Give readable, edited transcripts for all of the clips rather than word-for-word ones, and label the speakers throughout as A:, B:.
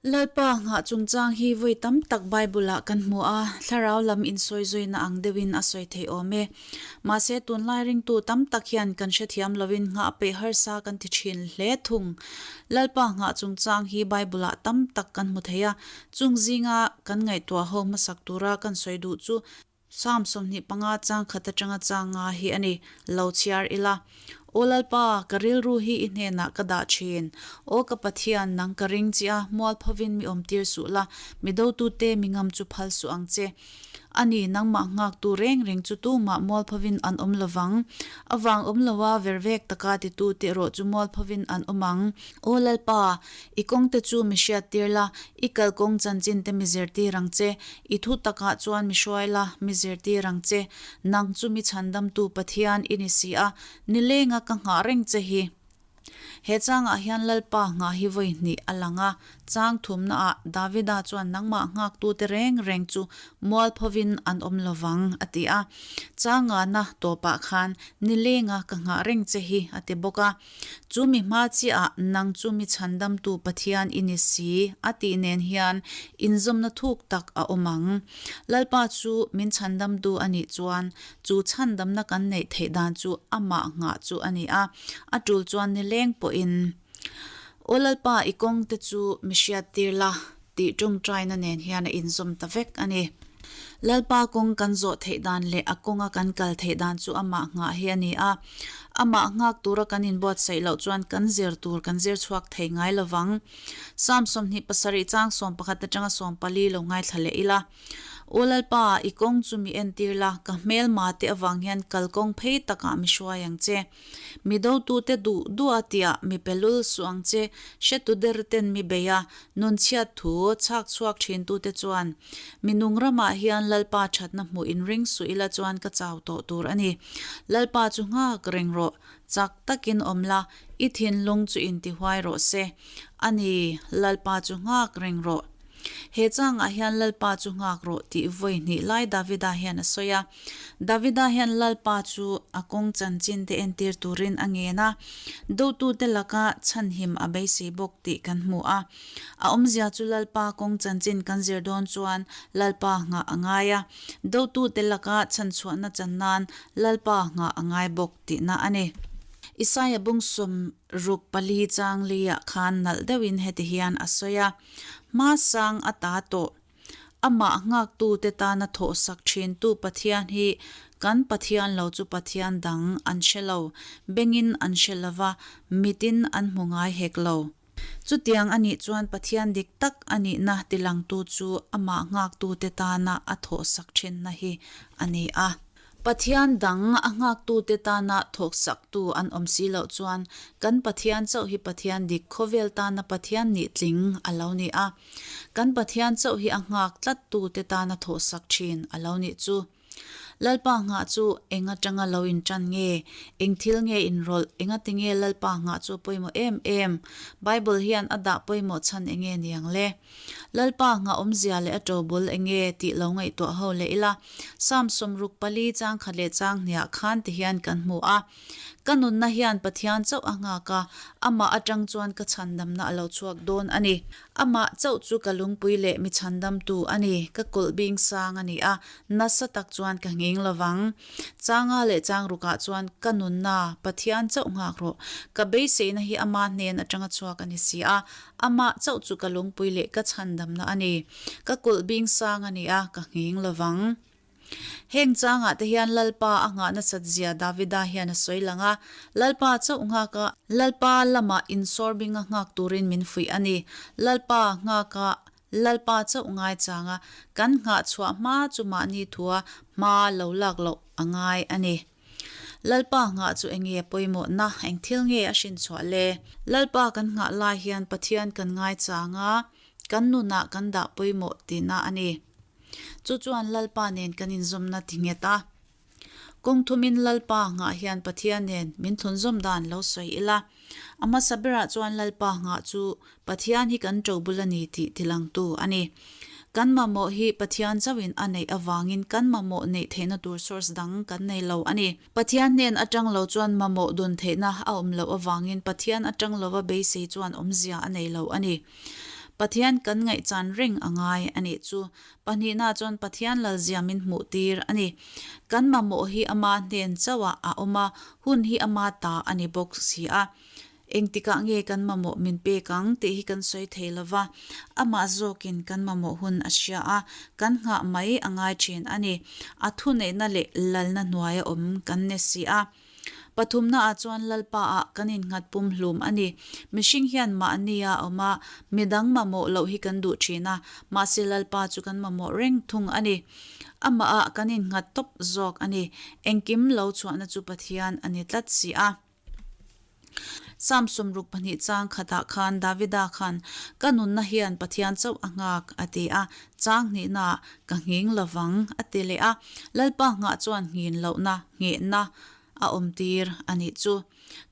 A: Lalpa nghah chungchang hi vawi tam tak Bible-ah kan hmu a, thlarau lam insawizuina ang deuhin a sawi theih awm e. Mahse, tunlai ringtu tam tak hian kan hrethiam lovin nghah peih harsa kan ti thin hle thung. Lalpa nghah chungchang hi Bible-ah tam tak kan hmu thei a, chung zinga kan ngaihtuah ho hmasak tura kan sawi duh chu Psalm 25 chang khat atanga chang nga hi a ni. Lo chhiar ila. Aw Lalpa, ka rilru hi i hnenah ka dah thin. Aw ka Pathian, nang ka ring chi a, mualphovin mi awmtir suh la, mi dotute mi ngam chu phal suh ang che. A ni, nangmah nghaktu reng reng chu tumah mualphovin an awm lo vang. A vang awm loa vervek taka titute erawh chu mualphovin an awm ang. Aw Lalpa, i kawngte chu mi hriattir la, i kalkawng chanchinte mi zirtir ang che. I thu takah chuan mi hruai la, mi zirtir ang che. Nang chu mi chhandamtu Pathian i ni si a, nilenga ka nghah reng che hi. He changah hian Lalpa nghah hi vawi hnih a lang a, chang thumnaah Davida chuan nangmah nghaktute reng reng chu mualphovin an awm lo vang, a ti a. Chang ngana tawpah khan nilenga ka nghah reng che hi, a ti bawk a. Chu mi hma chiahah nang chu mi chhandamtu Pathian i ni si, a tih nen hian inzawmna thuk tak a awm ang. Lalpa chu min chhandamtu a nih chuan chu chhandamna kan neih theih dan chu amah nghah chu a ni a, a tul chuan nileng pawhin, Aw Lalpa, i kawngte chu mi hriattir la, tih tawngtaina nen hian a inzawm ta vek a ni. Lalpa kawng kan zawh theih dan leh a kawnga kan kal theih dan chu amah nghah hi a ni a. Amah nghak tura kan inbuatsaih loh chuan kan zir tur kan zir chhuak thei ngai lo vang. Psalm 27 chang 11 atanga 14 lo ngaithla leh ila. Aw Lalpa, i kawng chu mi entir la, ka hmelma te avang hian kalkawng phei takah mi hruai ang che. Mi dotute duh duh a tiah mi pe lul suh ang che, hretu der ten mi bei a, nun chhiat thu chhak chhuak thintute chuan mi nung ramah hian Lalpa thatna hmuh in ring suh ila chuan ka chau tawh tur a ni. Lalpa chu nghak reng rawh, chak takin awm la, i thinlung chu intihuai rawh se. A ni, Lalpa chu nghak reng rawh. He changah hian Lalpa chu nghak rawh tih vawi hnih lai Davida hian a sawi a. Davida hian Lalpa chu a kawng chanchin te entir turin a ngen a, dotute laka chhanhim a beisei bawk tih kan hmu a. A awmzia chu Lalpa kawng chanchin kan zir dawn chuan Lalpa nghah a ngai a, dotute laka chhanchhuahna chan nan Lalpa nghah a ngai bawk tihna a ni. Isaia bung 64 chang liah khan nalh deuhin heti hian a sawi a, Hmasang a ta tawh. Amah nghaktute tana thawhsak thintu Pathian hi kan Pathian lo chu Pathian dang an hre lo, bengin an hre lo va, mitin an hmu ngai hek lo. Chutiang a nih chuan Pathian dik tak a nihna tilangtu chu amah nghaktute tana a thawhsak thinna hi a ni a. Pathian dang a nghaktute tana thawksaktu an awm si loh chuan kan Pathian chauh hi Pathian dik khawvel tana Pathian nih tling a lo ni a. Kan Pathian chauh hi a nghak tlattute tana thawhsak thin a lo nih chu. Lalpa nghah chu eng atanga lo intan nge? Eng thil nge inrawlh? Engati nge Lalpa nghah chu a pawimawh em em? Bible hian a dah pawimawh chhan enge niang le? Lalpa nghah awmzia leh a ṭobul enge tih lo ngaihtuah ho leh ila, Psalm 64 chang khat leh chang hniah khan ti hian kan hmu a, Ka nunna hian Pathian chauh a nghak a, amah aṭang chuan ka chhandamna a lo chhuak dawn a ni. Amah chauh chu ka lungpui leh mi chhandamtu a ni, ka kawlh bing sang a ni a, nasa tak chuan ka nghing lovang. Changa leh changrukah chuan ka nunna Pathian chauh nghak rawh, ka beiseina hi ama hnen aṭanga chhuak a ni si a, Amah chauh chu ka lungpui leh ka chhandamna a ni. Ka kulh bing sang a ni a, ka nghing lo vang. Heng changah te hian Lalpa a nghah nasat zia Davida hian a sawi lang a, Lalpa chauh nghak a, Lalpa lamah insawr binga nghak turin min fuih a ni. Lalpa nghak a, Lalpa chauh ngai chang a, kan nghah chhuah hma chu mahni thua hma lo lak loh a ngai a ni. Lalpa nghah chu eng nge pawimawhna, eng thil nge a hrin chhuah le? Lalpa kan nghah lai hian Pathian kan ngai chang a, kan nunah kan dah pawimawh tihna a ni. Chu chuan Lalpa nen kan inzawmna ti nghet a. Kawng thumin Lalpa nghah hian Pathian nen min thlunzawm dan lo sawi ila. A hmasa berah chuan Lalpa nghah chu Pathian hi kan ṭo bul a ni tih tilangtu a ni. Kan mamawh hi Pathian chauhin a neih avangin kan mamawh neih theihna tur source dang kan nei lo a ni. Pathian hnen aṭang lo chuan mamawh dun theihna a awm loh avangin Pathian aṭang lova beisei chuan awmzia a nei lo a ni. Pathian kan ngaihchan reng a ngai a nih chu. Pahnihna chuan Pathian lalzia min hmuhtir a ni. Kan mamawh hi ama hnen chauhah a awm a, hun hi ama ta a ni bawk si a. Engtikah nge kan mamawh min pek ang tih hi kan sawi thei lo va, amah zawkin kan mamawh hun a hria a, kan nghah mai a ngai thin a ni. A thuneihna leh lalna hnuaia awm kan ni si a. Pathumnaah chuan Lalpaah kan innghat pumhlum a ni. Mihring hian mahnia awm a, midang mamawh loh hi kan duh thin a, mahse Lalpa chu kan mamawh reng thung a ni. Amahah kan innghat tawp zawk a ni. Engkim lo chhuahna chu Pathian a ni tlat si a. Psalm 62 chang khatah khan Davida khan, Ka nunna hian Pathian chauh a nghak, a ti a. Chang hnihnaah, Ka nghing lovang, a ti leh a. Lalpa nghah chuan nghin lohna, nghehna, a awmtir a nih chu.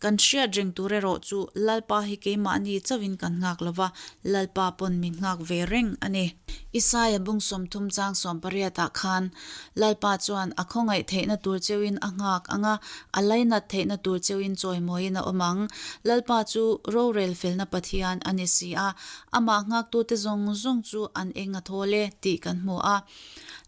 A: Kan hriat reng tur erawh chu Lalpa hi keimahni chauhin kan nghak lova, Lalpa pawn min nghak ve reng a ni. Isaia bung 30 chang 18 ah khan Lalpa chuan a khawngaih theihna tur cheuin a nghak ang a, a lainat theihna tur cheuin chawimawiin a awm ang. Lalpa chu rorel felna Pathian a ni si a, amah nghaktute zawng zawng chu an eng a thawl e tih kan hmu a.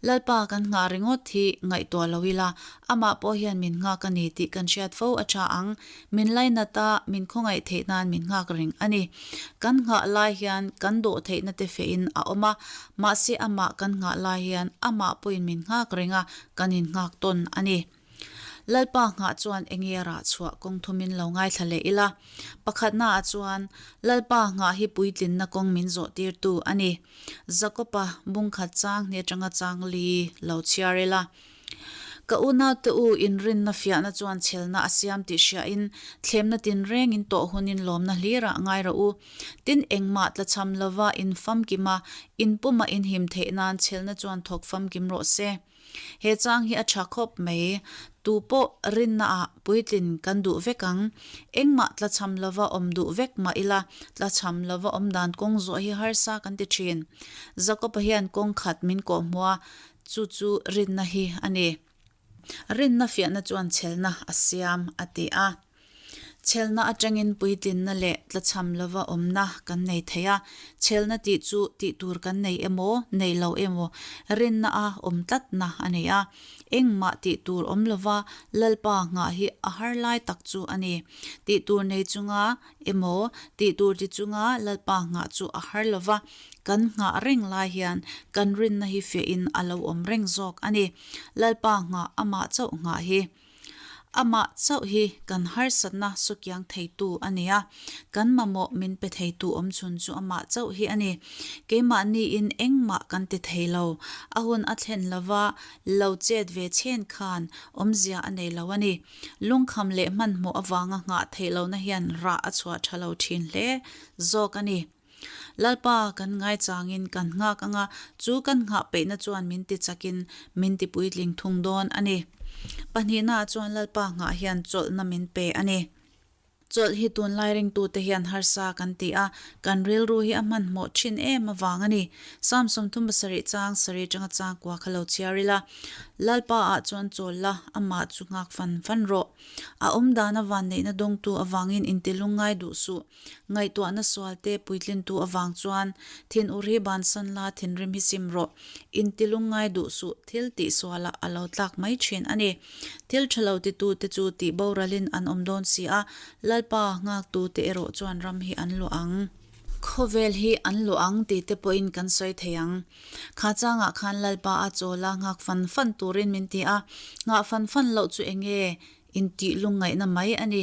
A: Lalpa kan nghah ringawt hi ngaihtuah lo ila, amah pawh hian min nghak a ni tih kan hriat fo a tha ang. Min lainat a, min khawngaih theih nan min nghak reng a ni. Kan nghah lai hian kan dawh theihna te fehin a awm a, mahse amah kan nghah lai hian amah pawhin min nghak reng a, kan innghak tawn a ni. Lalpa nghah chuan enge a rah chhuah kawng thumin lo ngaithla leh ila. Pakhatnaah chuan, Lalpa nghah hi puitlinna kawng min zawhtirtu a ni. Jakopa bungkhat chang hni atanga chang li lo chhiar ila. Ka unaute u inrinna fiahna chuan chhelna a siam tih hriain thlemna tinreng in tawh hunin lawmna hlirah ngai rawh u. Tin, engmah tlachham lova in famkim a, in puma in him theih nan chhelna chuan thawk famkim rawh se. He chang hi a tha khawp mai. Tu pawh rinnaah puitlin kan duh vek ang. Engmah tlachham lova awm duh vek mah ila, tlachham lova awm dan kawng zawh hi harsa kan ti thin. Jakob-a hian kawng khat min kawhhmuh a, Chu chu rinna hi a ni. Rinna fiahna chuan chhelna a siam, a ti a. Chhelna atangin puitlinna leh tlachham lova awmna kan nei thei a. Chhelna tih chu tih tur kan nei emaw, nei lo emaw, rinna a awm tlatna a ni a. Engmah tih tur awm lova Lalpa nghah hi a har lai tak chu a ni. Tih tur nei chunga emaw, tih tur ti chunga Lalpa nghah chu a har lova. Kan nghah reng lai hian kan rinna hi fiahin a lo awm reng zawk a ni. Lalpa nghah amah chauh nghah hi. Amah chauh hi kan harsatna sukiang theitu a ni a, kan mamawh min pe theitu awmchhun chu amah chauh hi a ni. Keimahniin engmah kan ti thei lo. A hun a thlen lova lo chet ve chhen khan awmzia a nei lo a ni. Lungkham leh hmanhmawh avanga nghah theih lohna hian rah a chhuah tha lo thin hle zawk a ni. Lalpa kan ngaichangin kan nghak anga chu kan nghah peihna chuan min ti chakin min ti puitling thung dawn a ni. Pahnihnaah chuan Lalpa nghah hian chawlhna min pe a ni. Chawlh hi tunlai ringtute hian harsa kan ti a, kan rilru hi a hmanhmawh thin em avang a ni. Psalm 37 chang sarih atanga chang kua kha lo chhiar ila, Lalpa ah chuan chawl la, amah chu nghak fan fan rawh. A awmdan a vanneihna dawngtu avangin intilungngai duh suh. Ngaihtuahna sualte puitlintu avang chuan thin ur hi bansan la thinrim hi sim rawh. Intilung ngai duh suh thil tih sualah a lo tlak mai thin a ni. Thil tha lo titute chu tih boralin an awm dawn si a, Lalpa nghaktute erawh chuan ram hi an luah ang. Khawvel hi an luah ang tih te pawhin kan sawi thei ang. Kha changah khan Lalpa a chawl a, nghak fan fan turin min ti a, nghah fan fan loh chu enge? Intih lungngaihna mai a ni.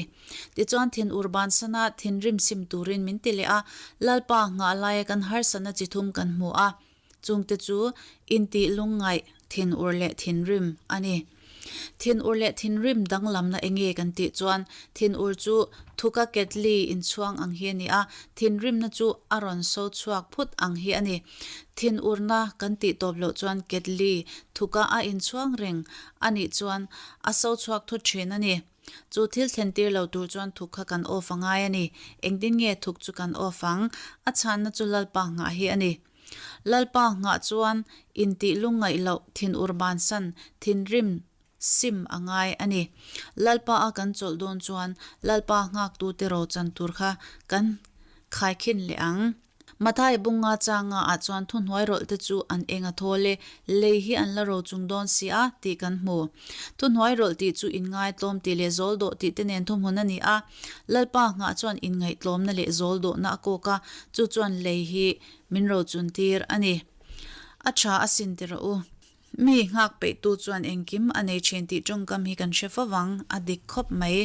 A: Tichuan thin ur bansana thinrim sim turin min ti leh a, Lalpa nghah laia kan harsatna chi thum kan hmu a, chungte chu intih lungngaih, thin ur leh thinrim a ni. Thin ur leh thinrim danglamna enge kan tih chuan thin ur chu thuka ketli inchhuang ang hi a ni a, thinrimna chu a rawn so chhuak phut ang hi a ni. Thin urna kan tih tawp loh chuan ketli thuka a inchhuang reng a nih chuan A so chhuak thut thin a ni. Chu thil thlen tir lo tur chuan thuk kha kan off a ngai a ni. Engtin nge thuk chu kan off ang? A chhanna chu Lalpa nghah hi a ni. Lalpa nghah chuan intih lungngaih loh, thin ur bansan, thinrim sim a ngai a ni. Lalpa a kan chawlh dawn chuan Lalpa nghaktute rochan tur kha kan khaikhin leh ang. Mathai bunga changa ah chuan thuhnuai rawlh te chu an eng a thawl e, lei hi an la ro chung dawn si a, tih kan hmu. Thuhnuai rawlh tih chu inngaitlawm tih leh zawl dawh tih te nen thuhmun a ni a. Lalpa nghah chuan inngaihtlawmna leh zawl dawhna a kawk a, chu chuan lei hi min ro chun tir a ni. A tha a sin ti rawh u. Mi nghak peihtu chuan engkim a nei thin tih tawngkam hi kan hre fo vang, a dik khawp mai.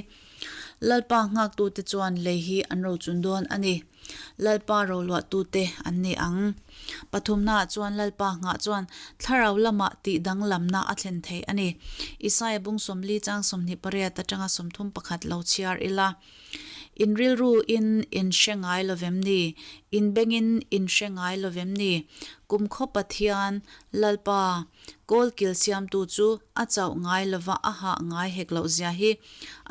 A: Lalpa nghaktute chuan lei hi an rochun dawn a ni. Lalpa roluahtute an ni ang. Pathumnaah chuan Lalpa nghah chuan thlarau lamah tih danglamna a thlen thei a ni. Isaia bung 40 chang 28 atanga 31 lo chhiar ila. In rilru in in hre ngai lo vem ni? In bengin in hre ngai lo vem ni? Kumkhaw Pathian, Lalpa, kawlkil siamtu chu a chauh ngai lova a hah ngai hek loh zia hi.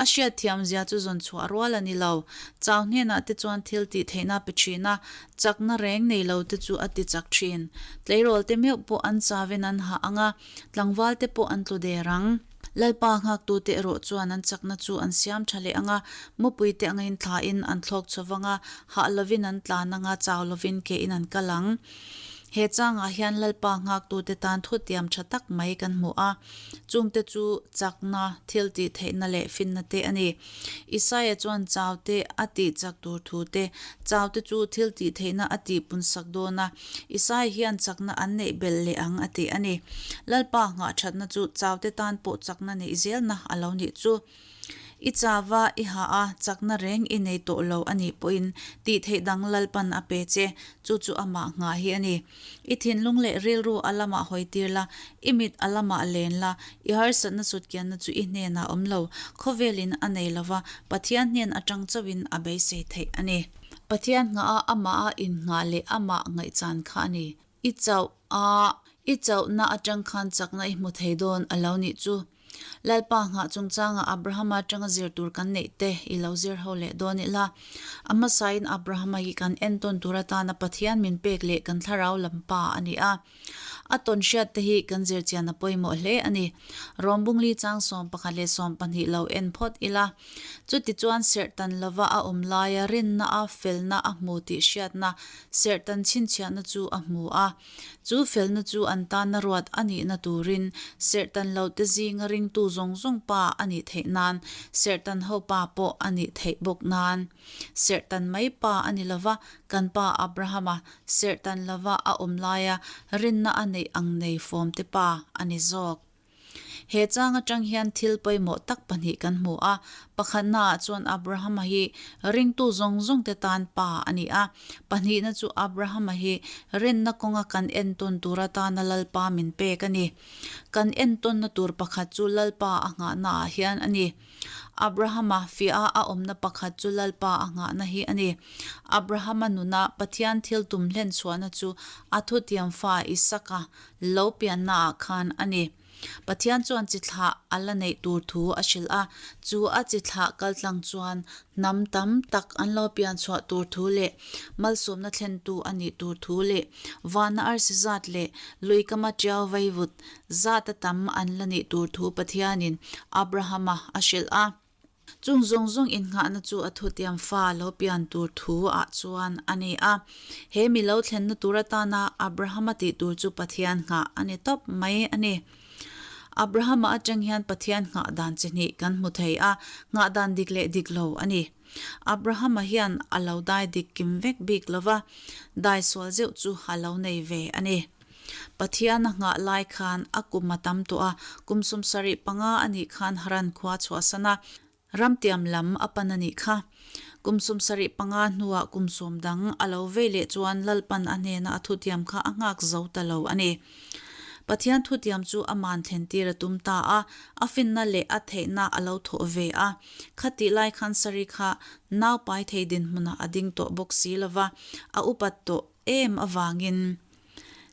A: A hriatthiam zia chu zawn chhuah rual a ni lo. Chau hnenah te chuan thil tih theihna pe thin a, chakna reng nei lo te chu a ti chak thin. Tleirawl te meuh pawh an chavin an hah ang a, tlangval te pawh an tlu der ang. Lalpa nghaktute erawh chuan an chakna chu an siam tha leh ang a, mupuite angin thlain an thlawk chho vang a, hah lovin an tlan ang a, chau lovin kein an kal ang. He changah hian Lalpa nghaktute tan thutiam tha tak mai kan hmu a, chungte chu chakna, thil tih theihna leh finna te a ni. Isaia chuan chaute a tih chak tur thu te, chaute chu thil tih theihna a tih pun sak dawn a, Isaia hian chakna an neih belh leh ang a ti a ni. Lalpa nghah thatna chu chaute tan pawh chakna neih zelna a lo nih chu. I chava, i ha a, chakna reng i nei tawh lo a nih pawhin tih theih dang Lalpan a pe che, chu chu amah nghah hi a ni. I thinlung leh rilru a lamah hawi tir la, i mit a lamah len la, i harsatna sutkianna chu i hnenah awm lo, khawvelin a nei lova, Pathian hnen atang chauhin a beisei theih a ni. Pathian nghah a amah a innghah leh amah ngaihchan kha a ni. I chauh a, i chauhna atang khan chakna i hmu thei dawn a lo nih chu. Lalpa nghah chungchanga Abrahama atanga zir tur kan neih te i lo zir ho leh dawn ila. A hmasain Abrahama hi kan entawn tur atana Pathian min pek leh kan thlarau lam pa a ni a. A tawn hriat te hi kan zir chian a pawimawh hle a ni. Rawmbungli chang 11 leh 20 lo en phawt ila. Chutichuan serhtan lova a awm laia rinna a felna a hmu tih hriatna serhtan chhinchhiahna chu a hmu a. Chu felna chu an tana ruat a nihna turin serhtan lote zinga ringtu zawng zawng pa a nih theih nan, serhtan ho pa pawh a nih theih bawk nan. Serhtan mai pa a ni lova, kan pa Abrahama serhtan lova a awm laia rinna a neih ang nei fawmte pa a ni zawk. He chang atang hian thil pawimawh tak pahnih kan hmu a. Pakhatnaah chuan Abrahama hi ringtu zawng zawngte tan pa a ni a. Pahnihna chu Abrahama hi rinna kawnga kan entawn tur atana Lalpa min pek a ni. Kan entawnna tur pakhat chu Lalpa a nghahnaah hian a ni. Abrahama fiah a awmna pakhat chu Lalpa a nghahna hi a ni. Abrahama nuna Pathian thil tum hlenchhuahna chu a thutiam fa Isaka lo piannaah khan a ni. Pathian chuan chi thlah a la neih tur thu a hrilh a, chu a chi thlah kaltlang chuan hnam tam tak an lo pian chhuah tur thu leh malsawmna thlentu a nih tur thu leh vana arsi zat leh luikama tiau vaivut zata tam an la nih tur thu Pathianin Abrahama a hrilh a. Chung zawng zawng innghahna chu a thutiam fa lo pian tur thu ah chuan a ni a. He mi lo thlenna tur atana Abrahama tih tur chu Pathian nghah a ni tawp mai a ni. Abrahama atang hian Pathian nghah dan chi hnih kan hmu thei a, nghah dan dik leh dik lo a ni. Abrahama hian a lo dai dik kim vek bik lo va, dai sual zeuh chu a lo nei ve a ni. Pathian a nghah lai khan a kum a tam tawh a, kum 75 a nih khan Haran khua chhuahsan a, ramtiam lam a pan a nih kha. Kum 75 hnuah kum sawm dang a lo vei leh chuan Lalpan a hnena a thutiam kha a nghak zo ta lo a ni. Pathian thutiam chu aman thlentir a tum ta a, a finna leh a theihna a lo thawh ve a. Khatih lai khan Sari kha naupai thei dinhmunah a ding tawh bawk si lova, a upat tawh em avangin.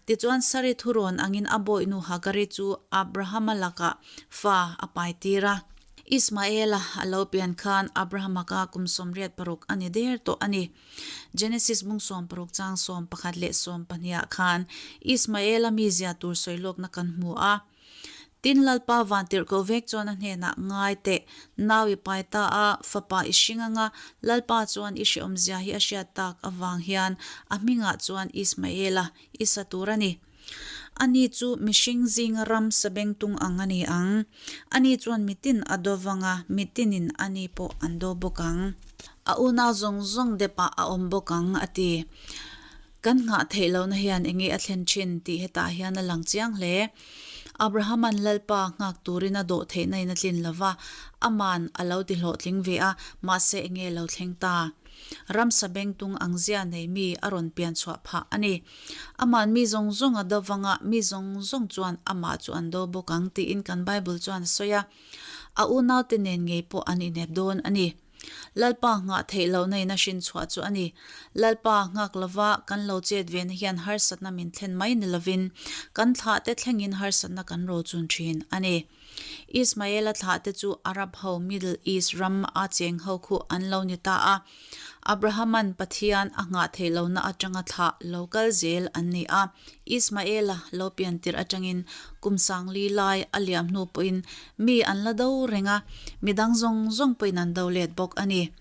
A: Tichuan Sari thurawn angin a bawihnu Hagari chu Abrahama lakah fa a paitir a. Ismaela a lo pian khan Abrahama ka kum 86 a ni der tawh a ni. Genesis bung 60 chang 11 leh 12 ah khan Ismaela mizia tur sawi lawkna kan hmu a. Tin, Lalpa vantirhkoh vek chuan a hnenah, Ngai teh, nau i pai ta a, fapa i hring anga, Lalpa chuan i hreawmzia hi a hriat tak avang hian a hmingah chuan Ismaela i sa tur a ni. Ani chu mihring zinga ram sabengtung ang a ni ang. Ani chuan mitin a do vang a, mitinin ani pawh an do bawk ang. A unau zawng zawng depah a awm bawk ang, a ti. Kan nghah theih lohna hian enge a thlen thin tih hetah hian a lang chiang hle. Abrahama'n Lalpa nghak turin a dawh theihna in a tlin lo va, aman a lo ti hlawhtling ve a, mahse enge lo thleng ta? Ramsa bengtung ang zia nei mi a rawn pian chhuah phah a ni. Aman mi zawng zawng a do vang a, mi zawng zawng chuan amah chu an do bawk ang tiin kan Bible chuan a sawi a. A unaute nen ngei pawh an inep dawn a ni. Lalpa nghah theih lohna in a hrin chhuah chu a ni. Lalpa nghak lova kan lo chet vena hian harsatna min thlen mai ni lovin kan thlahte thlengin harsatna kan rochun thin a ni. Ismaela thlahte chu Arab ho Middle East ram a cheng ho khu an lo ni ta a. Abrahama'n Pathian a nghah theih lohna atanga thlah lo kal zel an ni a. Ismaela lo pian tirh atangin kum sangli lai a liam hnu pawhin mi an la do reng a, mi dang zawng zawng pawhin an do let bawk a ni.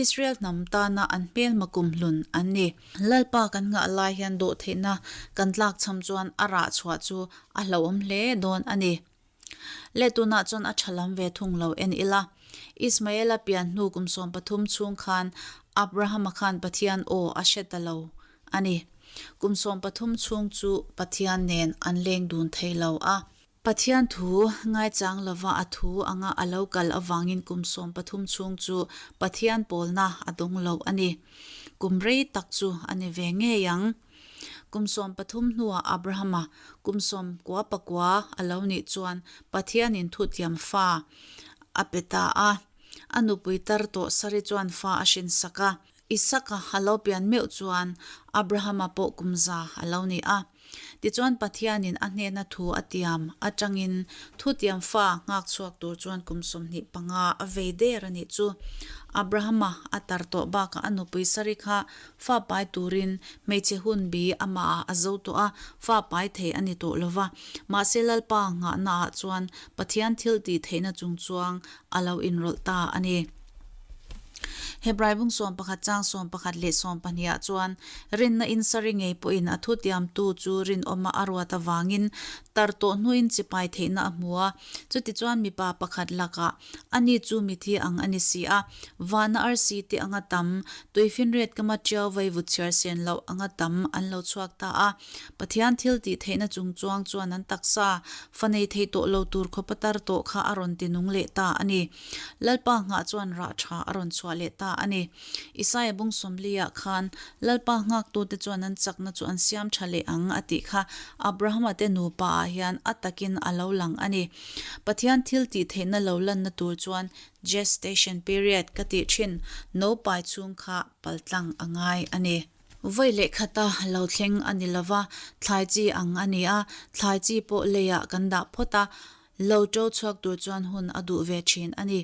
A: Israel hnam tana an hmelma kum hlun an ni. Lalpa kan nghah lai hian dawhtheihna kan tlakchham chuan a rah chhuah chu a hlauhawm hle dawn a ni. Le tunah chuan a tha lam ve thung lo en ila. Ismaela pian hnu kum 13 chhung khan Abrahama khan Pathian aw a hre ta lo a ni. Kum 13 chhung chu Pathian nen an leng dun thei lo a. Pathian thu ngaichang lova a thu anga a lo kal avangin kum 13 chhung chu Pathian pawlna a dawng lo a ni. Kum rei tak chu a ni ve ngei ang. Kum 13 hnuah Abrahama kum 99 a lo nih chuan Pathianin thutiam fa a pe ta a. A nupui tar tawh Sari chuan fa a hrinsak a. Isaka a lo pian meuh chuan Abrahama pawh kum za a lo ni a. Tichuan Pathianin a hnena thu a tiam atangin thutiam fa nghak chhuak tur chuan kum 25 a vei der a nih chu. Abrahama a tar tawh bakah a nupui Sari kha Fa pai turin hmeichhe hun bi amahah a zo tawh a, fa pai thei a ni tawh lo va. Mahse Lalpa nghahnaah chuan Pathian thil tih theihna chung chuang a lo inrawlh ta a ni. Hebrai bung 11 chang 11 leh 12 ah chuan rinna in sari ngei pawhin a thutiamtu chu rinawma a ruat avangin tar tawh hnuin chipai theihna a hmu a. Chutichuan mipa pakhat lakah Ani chu mithi ang a ni si a, vana arsi te anga tam, tuifinriat kama tiau vaivut chhiar sen loh anga tam an lo chhuak ta a. Pathian thil tih theihna chung chuang chuan an taksa, fa nei thei tawh lo tur khawpa tar tawh kha a rawn ti nung leh ta a ni. Lalpa nghah chuan rah tha a rawn chhuah leh ta a ni. Isaia bung sawmliah khan, Lalpa nghaktute chuan an chakna chu an siam tha leh ang a tih kha Abrahama te nupa ah hian a takin a lo lang a ni. Pathian thil tih theihna lo lanna tur chuan gestation period ka tih thin naupai chhung kha paltlang a ngai a ni. Vawi leh khata lo thleng a ni lova, thlai chi ang a ni a, thlai chi pawh leiah kan dah phawt a, lo to chhuak tur chuan hun a duh ve thin a ni.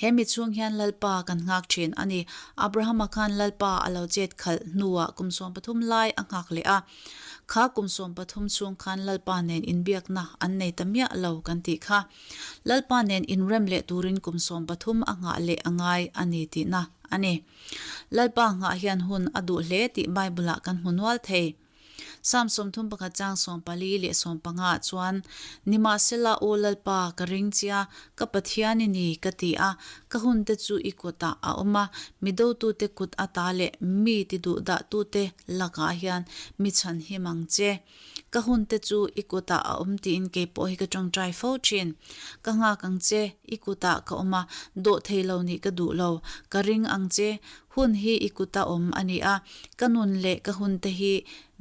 A: He mi chhung hian Lalpa kan nghak thin a ni. Abrahama khan Lalpa a lo chet khalh hnuah kum 13 lai a nghak leh a. Kha kum 13 chhung khan Lalpa nen inbiakna an nei ta miah lo kan tih kha. Lalpa nen inrem leh turin kum 13 a nghah leh a ngai a ni tihna a ni. Lalpa nghah hian hun a duh hle tih Bible-ah kan hmu nual thei. Psalm 31 chang 14 leh 15 ah chuan, Nimahsela aw Lalpa, ka ring che a, ka Pathian i ni, ka ti a, ka hunte chu i kutah a awm a, mi dotute kut ata leh mi tiduhdahtute lakah hian mi chhan him ang che. Ka hunte chu i kutah a awm tiin kei pawh hi ka tawngtai fo thin. Ka nghak ang che, i kutah ka awm a, dawh thei lo nih ka duh lo. Ka ring ang che, hun hi i kuta awm a ni a, ka nun leh ka hunte hi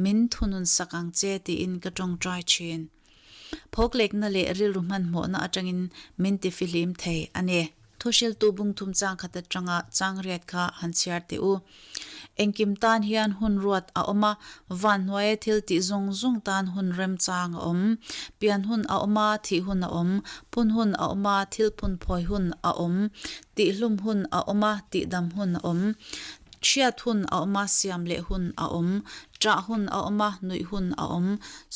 A: min thunun sak ang che tiin ka tawngtai thin. Phawklekna leh rilru hmanhmawhna atangin min tifihlim thei a ni. Thuhriltu bung thum chang khat atanga chang riat kha han chhiar teh u. Engkim tan hian hun ruat a awm a, van hnuaia thil tih zawng zawng tan hun remchang a awm. Pian hun a awm a, thih hun a awm. Phun hun a awm a, thil phun phawi hun a awm. Tihhlum hun a awm a, tihdam hun a awm. Chhiat hun a awm a, siam leh hun a awm. Ṭah hun a awm a, nuih hun a awm.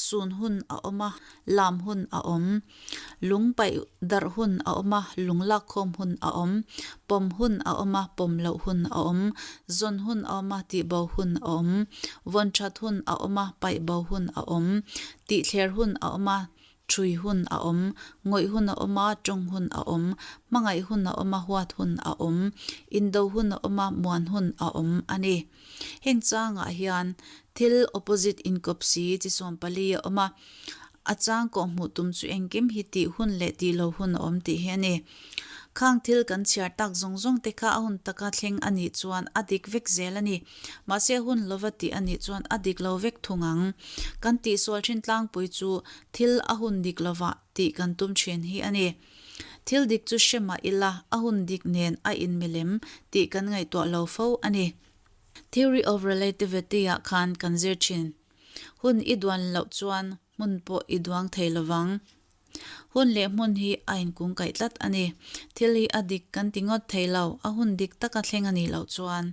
A: Sun hun a awm a, lam hun a awm. Lung paih darh hun a awm a, lung lakkhawm hun a awm. Pawm hun a awm a, pawm loh hun a awm. Zawn hun a awm a, tihbo hun a awm. Vawn ṭhat hun a awm a, paih bo hun a awm. Tihthler hun a awm a, ṭhui hun a awm. Ngawih hun a awm a, ṭawng hun a awm. Hmangaih hun a awm a, huat hun a awm. Indo hun a awm a, muan hun a awm a ni. Heng changah hian thil opposite inkawp si chi 14 a awm a, a chang kawh hmuh tum chu engkim hi tih hun leh tih lo hun a awm tih hi a ni. Khang thil kan chhiar tak zawng zawng te kha a hun taka thleng a nih chuan a dik vek zel a ni. Mahse hun lova tih a nih chuan a dik lo vek thung ang. Kan tihsual thin tlangpui chu thil a hun dik lovah tih kan tum thin hi a ni. Thil dik chu hre mah ila a hun dik nen a inmilem tih kan ngaihtuah lo fo a ni. Theory of Relativity ah khan kan zir thin. Hun i duan loh chuan hmun pawh i duang thei lovang. Hun leh hmun hi a inkungkaih tlat a ni. Thil hi a dik kan ti ngawt thei lo, a hun dik taka thleng a nih loh chuan.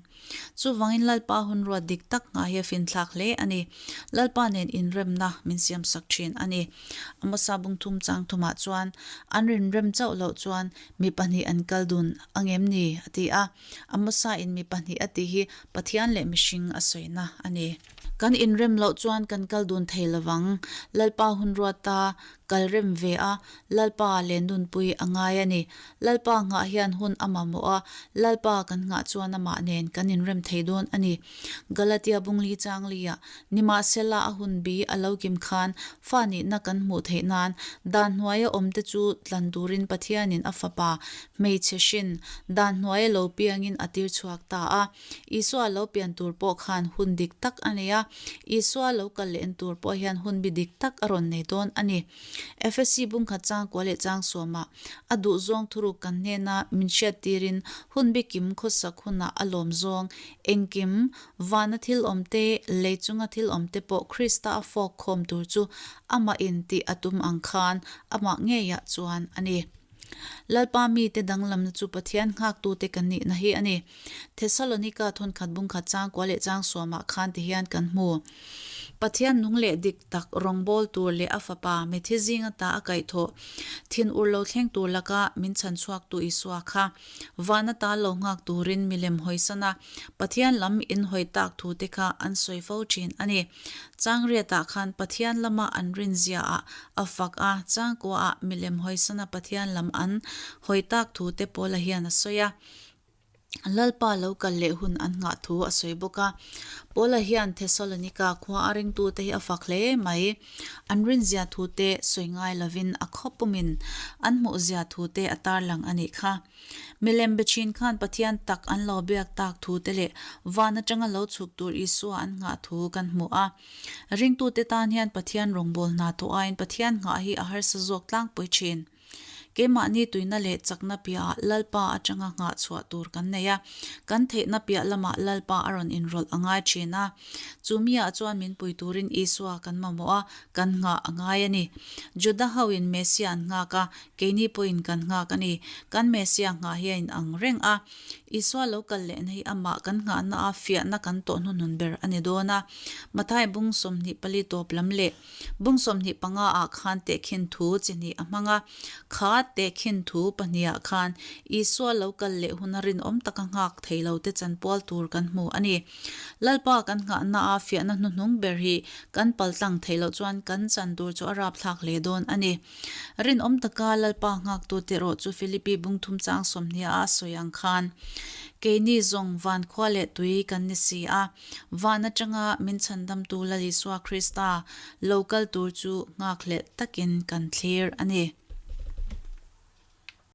A: Chuvangin Lalpa hun ruat dik tak nghah hi a finthlak hle a ni. Lalpa nen inremna min siamsak thin a ni. Amosa bungthum chang thumah chuan, An rinrem chauh loh chuan mi pahnih an kal dun angem ni? a ti a. Amosa in mi pahnih a tih hi Pathian leh mihring a sawina a ni. Kan inrem loh chuan kan kal dun thei lovang. Lalpa hun ruata kal rem ve a, Lalpa lendunpui a ngai a ni. Lalpa nghah hian hun a mamawh a, Lalpa kan nghah chuan amah nen kan inrem thei dawn a ni. Galatia bungli changlia, Nimahsela a hun bi a lo kim khan fa nihna kan hmuh theih nan dan hnuaia awmte chu tlan turin Pathianin a fapa hmeichhe hrin dan hnuaia lo piangin a tir chhuak ta a. Isua lo pian tur pawh khan hun dik tak a nei a, Isua lo kal leh en tur pawh hian hun bi dik tak a rawn nei dawn a ni. Efesi bungkhat changkua leh changsawmah a duhzawng thuruk kan hnena min hriattirin hun bikim khawsak hunah a lawm zawng engkim vana thil awm te, lei chunga thil awm te pawh Krista a fawk khawm tur chu amah in tih a tum ang khan amah ngeiah chuan a ni. Lalpa mite danglamna chu Pathian nghaktute kan nihna hi a ni. Thesalonika thawnkhat bungkhat changkua leh changsawmah khan ti hian kan hmu. Pathian nung leh dik tak rawngbâwl tur leh a Fapa mithi zinga ta a kaihthawh thin ur lo thleng tur laka min chhan chhuaktu Isua kha vana ta lo nghak turin milem hawisan a, Pathian lam in hawi tak thu te kha an sawi fo thin a ni. Changriatah khan Pathian lama an rinziaah a fak a, changkuaah milem hawisan a Pathian lam an hawi tak thu te Paula hian a sawi a. Lalpa lo kal leh hun an nghah thu a sawi bawk a. Paula hian Thessalonika khua a ringtute hi a fak hle mai. An rinzia thute sawi ngai lovin a khaw pumin an hmuhzia thute a tarlang a nih kha. Milem be thin khan Pathian tak an lo biak tak thute leh van atanga lo chhuk tur Isua an nghah thu kan hmu a. Ringtute tan hian Pathian rawngbâwl hna thawh aiin Pathian nghah hi a harsa zawk tlangpui thin. Keimahni tuina leh chakna piahah Lalpa atanga nghah chhuah tur kan nei a, kan theihna piah lamah Lalpa a rawn inrawlh a ngai thin a. Chu miah chuan min pui turin Isua kan mamawh a, kan nghah a ngai a ni. Juda hoin Messia an nghak a, keini pawhin kan nghak a ni. Kan Messia nghah hi a inang reng a. Isua lo kal lehna hi amah kan nghahna a fiahna kan tawh hnuhnun ber a ni dawn a. Mathai bung 24 tawp lam leh. Bung 25 ah khan tehkhin thu chi hnih a hmang a, kha tehkhin thu pahnihah khan Isua lo kal leh huna rinawm taka nghak thei lo te chanpual tur kan hmu a ni. Lalpa kan nghahna a fiahna hnuhnung ber hi kan paltlang theih loh chuan kan chan tur chu a rapthlak hle dawn a ni. Rinawm taka Lalpa nghaktute erawh chu Philippi bung thum chang 20 a sawi ang khan, Keini zawng van khua leh tui kan ni si a, Van atanga min chhandamtu Lal Isua Krista lo kal tur chu nghakhlelh takin kan thlir a ni.